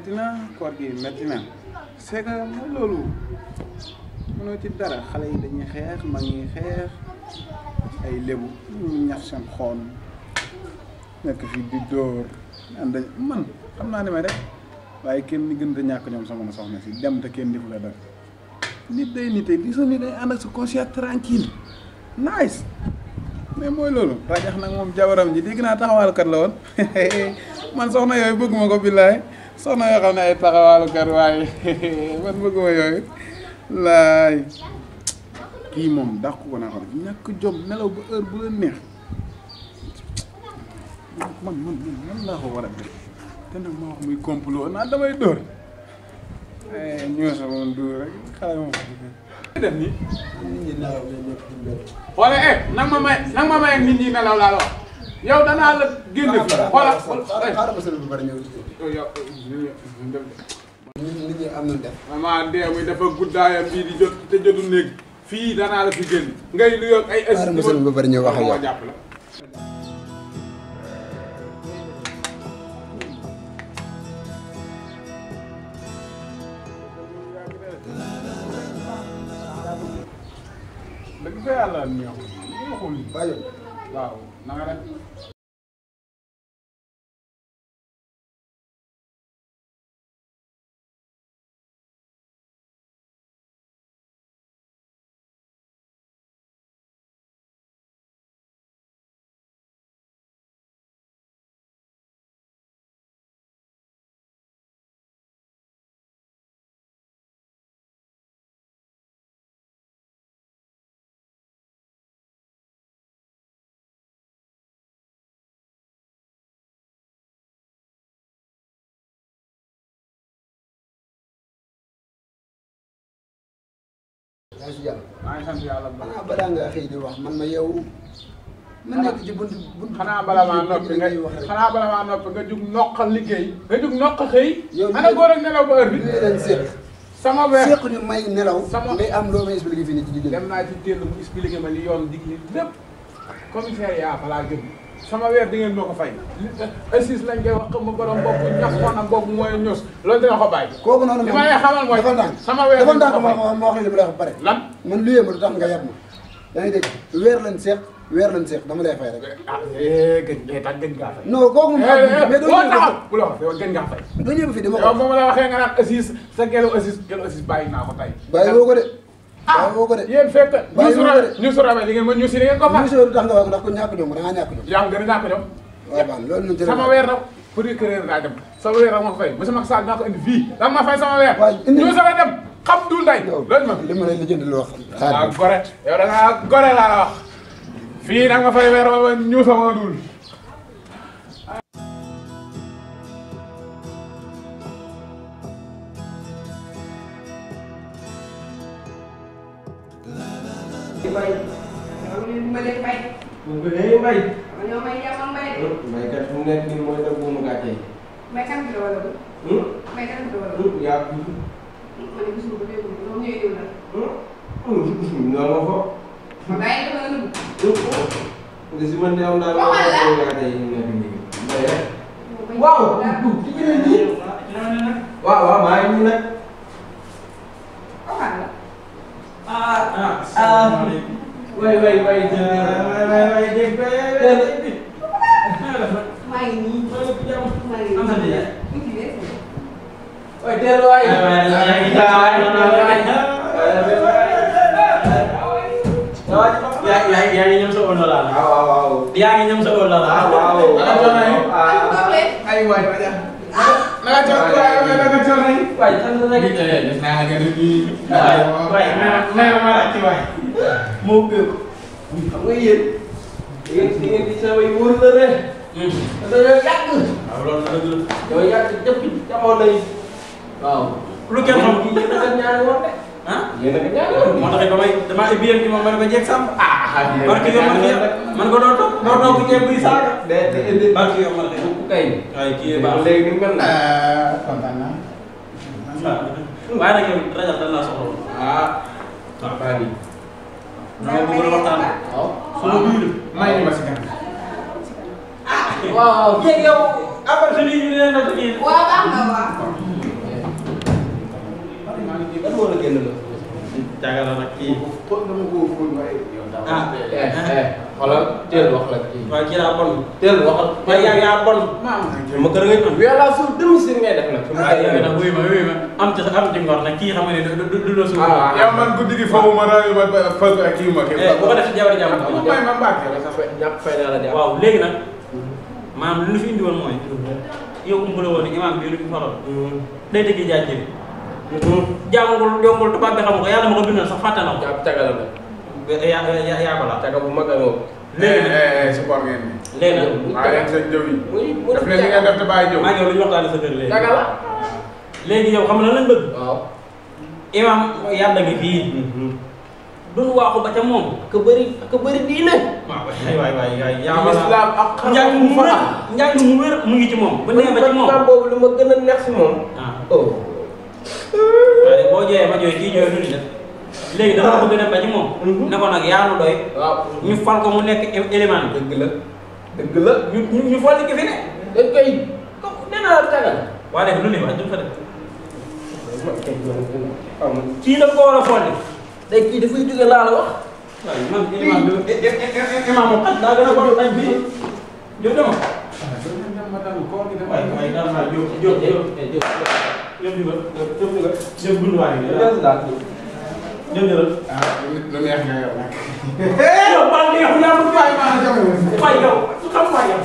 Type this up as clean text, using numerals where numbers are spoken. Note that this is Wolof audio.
metti na koor gi metti na c'est que mooy loolu mënoo ci dara xale yi dañuy xeex mag ñi xeex ay lébu ñu ñax seen xoon nekk fii di dóor ànd man xam naa ne may rek waaye kenn ni gën a ñàkk ñoom sama na soxna si dem te kenn defu la dara nit day nite li sa nit day ànd ak sa conscience tranquille nice mais mooy loolu rajax nag moom jabaram ji dégg naa taxawaalukat la woon man soxna yooyu bëgguma ko billaay soxna yoo xam ne ay taxawaalukat waaye man bëgguma yooyu laay kii moom dàq ko naa xam ne ñàkk jom nelaw ba heure bu la neex man laa ko war a def te nag ma wax muy complot naa damay dóor ñoo sa moom dóor rek xale moom def nii xoole nag ma may nit ñi nelaw laa la wax yow danaa la génne fi xoola xaaral ma sëñ bi bari ñëw yow nit ñi am nañ def mama dee muy dafa guddaayam bii di jot te jotul néeg fii danaa la fi génn ngay lu yokk ay xaaral ma sëñ bi bari ñëw wax ak yow jàpp la dëgg fa yàlla neexul waaw na nga def yaa ngi si jàmm. maa ngi sant yàlla bu baax. xanaa balaa nga xëy di wax man ma yow. ma nekk ci buntu xanaa bala maa noppi nga xanaa bala maa noppi nga jug noqal liggéey. nga jug noq xëy. yow ana góor ak nelaw ba heure bi. lii leen seq. sama weer seq ñu may nelaw. sama ngay am loo may expliqué fii nii ci diggante. dem naa ci téel mu expliqué ma li yoon dig li lépp commissariat fa laa jëm sama weer di ngeen moo ko fay. assis lañ koy wax xam nga borom bopp ñax xoonam boobu mooy ños loolu dina ko bàyyi. kooku noonu li ma lay xamal mooy sama weer dafa ndànk ma wax li ma lay wax ba pare. lan man luyee ma du tax nga yab ma. yaa ngi dégg weer lañ seq dama lay fay rek. ah gën tax gën ngaa fay. non kooku moom. mais doo ñëw taxaw bu la wax yow gën ngaa fay. doo ñëw fii dama ko. yow moom la waxee nga naan assis sa gelu assis bàyyi naa ko tey. bàyyi woo ko de. bàyyi woo ko de. yéen fekk ñu su rabee li ngeen ma ñu si li ngeen ko fa. ñu si du tax nga wax ndax ko ñàkk jom da ngaa ñàkk jom. yaa ngi gën a ñàkk jom. waaw baax loolu lañ ci sama weer nag procureur daa dem sama weer nag ma ko fay monsieur Macky Sall naa ko indi fii da ma fay sama weer. waaw indi ñu sama dem xam dul day. loolu ma li ma lay lijjanti lu wax. waaw gore yow da ngaa gore laa la wax fii nag ma fay weer ma ñu sama dul. mu ngi lay may. ñoo may jàmm mbay de. may kat fu mu nekk nii mooy def buumu gàcce yi. may kan bi la wala du. may kan bi la wala du. yaa ngi ma ne gisuma ko déglu moom ñooy diw la. non ma ko. ma bàyyi dafa nga nëbb. nga si man de am naa waxal la buumu gàcce yi nekk nii. mbay rek. waaw. waaw maa ngi nii nag. waxal la. way dégg maa ngi nii. maa ngi nii. way teel waay. yaa ngi ñam sa ondo la. waaw. yaa ngi ñam sa ondo la. waaw. ay waay naka coono naka coono yi. waay sant rek. def naa la gën a kii. waay ma ràcc waay. moo gën. xam nga yéen di sa way wóor la rek. dañoo yàgg. waaw loolu dëgg la. dañoo yàgg jëpp jamono yi. waaw. lu kenn xam. yéen a ko ñaari woon de. ah. yéen a ko ñaari woon. moo tax damaa ibiyam ci moom ma ne ko jeeg sàmm. barke yow man ko doo toog ku jéem buy saaga. barke yow man de. kay. waaye kii yee baax léegi ni mel na. kontaan naa. waaye nag yow rajo dañ laa soxla woon. waaw baax na. dama bëgg a waxtaan. waaw. sama biir. may ñu ma si gàncax. waaw. yéeg yow après suñu ñu ne la waaw baax na waaw. moo la génn la. Caga la nag kii. Fóot dama ko fóot waaye yow ah xoolal teel wax la kii. waaye kii daa bon. teel waxal. waaye yaa bon. ma kër nga ñu. yàlla suuf demi-sir ngay def nag. waaw yow nag wuyu ma am ci ngor nag kii xam nga ne du la suuf. yow man guddi gi foofu ma raadu ma fas ak kii ma. bu ko def ci jabar jàmm. may ma mbàkke la sax. ñàkk fay naa la jàpp. waaw léegi nag maanaam lu ñu fi indi woon mooy yow umbale woon ne imaam bi lu ñu faral. day tëggi jaajëf. jàngul tubaab bi xam ko yàlla ma ko bindal sax fàtte na ko. caga la nag. yaa ko la. caga bu mag a ngoo. léegi nag support ngeen ni. léegi nag. waaw yéen seen jëw yi. mu def leen li ngeen def te bàyyi jëw. maa ngi yow lu ñu waxtaanee sa kër léegi. caga la. léegi yow xam nga lan lañ bëgg. waaw. imaam yàlla ngi fii. duñu waaxu ba ca moom. ka bëri diine. waaw waay yaa islam ak xam njàng mu wér mu ngi ci moom. bu nee ba ci moom boobu lu ma gën a neex si moom. oh. waaye boo jooyee ma jooy kii jooy du ñu def léegi dafa bëgg dem ba ci moom. ne ko nag yaa nu doy. waaw ñu fal ko mu nekk élément bi. dëgg la. ñu fal ki fi ne. dañ koy nee naa la caga. waa léegi lu ne wax du fa def. kii da ko war a folli. day kii dafay jóge laa la wax. waaye man imaam moom daa gën a bon nañ bi jóg dama. waaye daal maa jóg jóg bunduwaay bi. jóg jëlal. lu neex nga yow nag. yow maa neexu yaa ma waay yow xam waay yow.